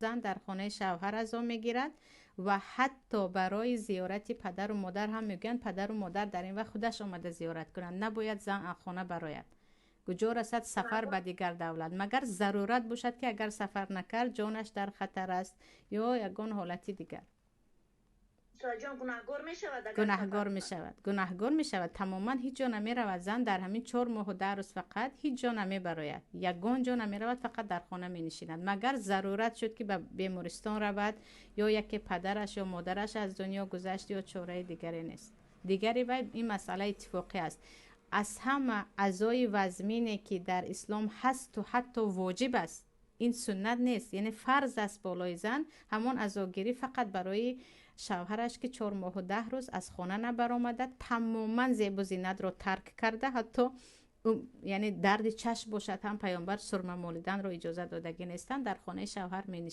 Зан дар хонаи шавҳар азо мегирад ва ҳатто барои зиёрати падару модар ҳам мегӯянд, падару модар дар ин вақт худаш омада зиёрат кунанд. Набояд зан аз хона барояд. Куҷо расад сафар ба дигар давлат, магар зарурат бошад, ки агар сафар накард, ҷонаш дар хатар аст ё ягон ҳолати дигар. Гунаҳгор. Мешавад, гунаҳгор мешавад тамоман. Ҳеҷ ҷо намеравад зан дар ҳамин 4 моҳу 10 рӯз, фақат ҳеҷ ҷо намебарояд, ягон ҷо намеравад, фақат дар хона менишинад. Магар зарурат шуд, ки ба бемористон равад ё яке падараш ё модараш аз дунё гузашт ё чораи дигаре нест. Дигари вай ин масъала иттифоқӣ аст. Аз ҳама азои вазмине, ки дар ислом ҳасту ҳатто воҷиб аст, ин суннат нест, яъне фарз аст болои зан, ҳамон азогирӣ фақат барои шавҳараш, ки 4 моҳу 10 рӯз аз хона набаромада, тамоман зебу зинатро тарк карда, ҳатто яъне дарди чашм бошад ҳам, Паёмбар сурма молиданро иҷоза додагӣ нестанд, дар хонаи шавҳар менишинад.